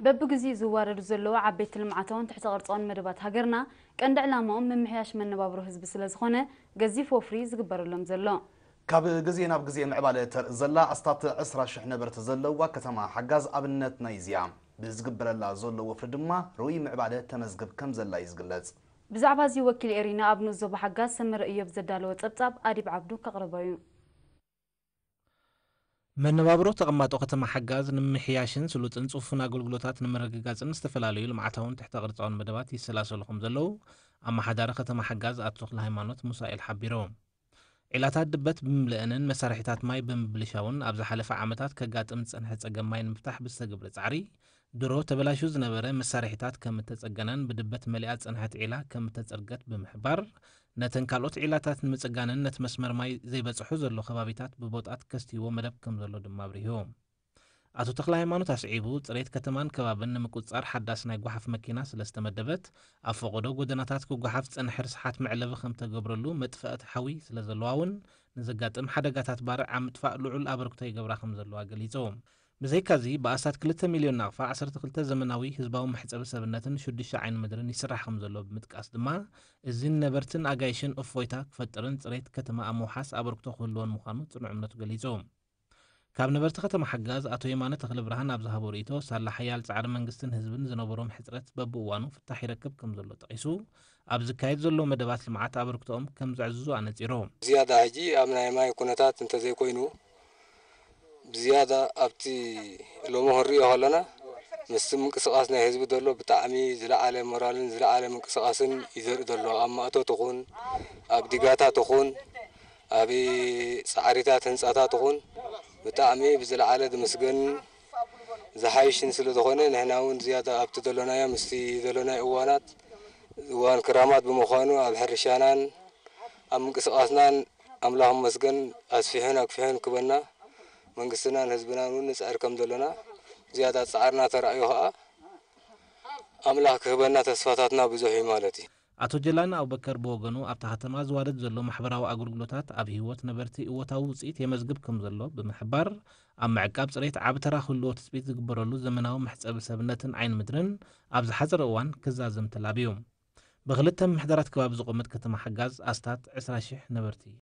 በብግዚኡ ዝዋረዱ ዘለዉ ዓበይቲ ልምዓታውን ትሕተ ቅርጻውን መደባት ሃገርና ቀንዲ ዕላማኦም ምምሕያሽ መነባብሮ ህዝቢ ስለ ዝኾነ ገዚፍ ወፍሪ ዝግበረሎም ዘሎ። ካብ ግዜ ናብ ግዜ ምዕባለ ተርኢ ዘላ ኣስታት ዕስራ ሽሕ ነበርቲ ዘለዋ ከተማ ሓጋዝ ኣብነት ናይዚ እያ። ብዝግበረላ ዘሎ ወፍሪ ድማ ርኡይ ምዕባለ ተመዝግብ ከም ዘላ እዩ ዝግለጽ። ብዛዕባ እዚ ወኪል ኤሪና ኣብ ንኡስ ዞባ ሓጋዝ ሰመረ እዮብ ዘዳለወ ጸብጻብ ኣዲብ ዓብዱ ከቕርቦ እዩ። መነባብሮ ተቐማጦ ከተማ ሓጋዝ ንምምሕያሽን ስሉጥን ጽፉን ኣገልግሎታት ንምርግጋጽን ዝተፈላለዩ ልምዓታውን ትሕተ ቅርጻውን መደባት ይሰላሰሉ ከም ዘለዉ ኣመሓዳሪ ከተማ ሓጋዝ ኣቶ ተኽለ ሃይማኖት ሙሳኤል ሓቢሮም። ዒላታት ድበት ብምምልእንን መሳርሒታት ማይ ብምብልሻውን ኣብ ዝሓለፈ ዓመታት ከጋጥም ዝጸንሐ ጸገም ማይ ንምፍታሕ ብዝተገብረ ጻዕሪ ድሮ ተበላሽዩ ዝነበረ መሳርሒታት ከም እተጸገነን ብድበት መሊኣ ዝጸንሐት ዒላ ከም እተጸርገት ብምሕባር ነተን ካልኦት ዒላታት ንምጽጋንን ነቲ መስመር ማይ ዘይበጽሑ ዘሎ ከባቢታት ብቦጣት ከስትይዎ መደብ ከም ዘሎ ድማ ኣብሪሁ። ኣቶ ተኽለ ሃይማኖት ኣስዒቡ ጽሬት ከተማን ከባብን ንምቁጽጻር ሓዳስ ናይ ጓሓፍ መኪና ስለ ዝተመደበት ኣብ ፈቐዶ ጎደናታት ክጓሓፍ ዝጸንሐ ርስሓት መዕለቢ ከም ተገብረሉ መጥፈእቲ ሓዊ ስለ ዘለዋ እውን ንዘጋጥም ሓደጋታት ባርዕ ኣብ ምጥፋእ ልዑል ኣበርክቶ ይገብራ ከም ዘለዋ ገሊጹ። ብዘይካዚ ብኣስታት ክልተ ሚልዮን ናቕፋ ዓሰርተ ክልተ ዘመናዊ ህዝባዊ መሕጸቢ ሰብነትን ሽዱሽተ ዓይኒ ምድርን ይስራሕ ከም ዘሎ ብምጥቃስ ድማ እዚ ንነበርትን ኣጋይሽን እፎይታ ክፈጥርን ጽሬት ከተማ ኣብ ምውሓስ ኣበርክቶ ክህልዎን ምዃኑ ጽኑዕ እምነቱ ገሊጹ። ካብ ነበርቲ ከተማ ሓጋዝ ኣቶ የማነ ተኽለብርሃን ኣብ ዝሃቦ ርእይቶ ሳላ ሓያል ጻዕሪ መንግስትን ህዝብን ዝነበሮም ሕጽረት በብእዋኑ ፍታሕ ይረክብ ከም ዘሎ ጠቒሱ ኣብ ዝካየድ ዘሎ መደባት ልምዓት ኣበርክቶኦም ከም ዘዕዝዙ ኣነጺሩ። ዝያዳ ሕጂ ኣብ ናይ ማይ ኩነታት እንተዘይኮይኑ ብዝያዳ ኣብቲ ሎሚ ክንሪኦ ከለና ምስቲ ምንቅስቃስ ናይ ህዝቢ ዘሎ ብጣዕሚ ዝለዓለ ሞራልን ዝለዓለ ምንቅስቃስን እዩ ዘርኢ ዘሎ ኣብ ማእቶት ይኹን ኣብ ዲጋታት ይኹን ኣብ ፃዕሪታት ህንፃታት ይኹን ብጣዕሚ ብዝለዓለ ዝምስገን ዝሓይሽን ስለ ዝኾነ ንሕና እውን ዝያዳ ኣብቲ ዘሎናዮ ምስቲ ዘሎናዮ እዋናት እዋን ክራማት ብምዃኑ ኣብ ሕርሻናን ኣብ ምንቅስቃስናን ኣምላኽ ይመስገን ኣስፊሑን ኣክፊሑን ክበና መንግስትናን ህዝብናን እውን ንፅዕር ከም ዘሎና ዝያዳ ፃዕርና ተራእዩ ከዓ ኣምላኽ ክህበና ተስፋታትና ብዙሕ እዩ ማለት እዩ። ኣቶ ጀላን ኣቡበከር ብወገኑ ኣብታ ከተማ ዝዋረድ ዘሎ ማሕበራዊ ኣገልግሎታት ኣብ ህይወት ነበርቲ እወታዊ ውፅኢት የመዝግብ ከም ዘሎ ብምሕባር ኣብ ምዕቃብ ፅሬት ዓቢ ተራ ክህልዎ ትፅቢት ዝግበረሉ ዘመናዊ መሕፀቢ ሰብነትን ዓይኒ ምድርን ኣብ ዝሓፀረ እዋን ክዛዘም ተላብዩ። ብክልተ ምምሕዳራት ከባቢ ዝቖመት ከተማ ሓጋዝ ኣስታት ዕስራ ሽሕ ነበርቲ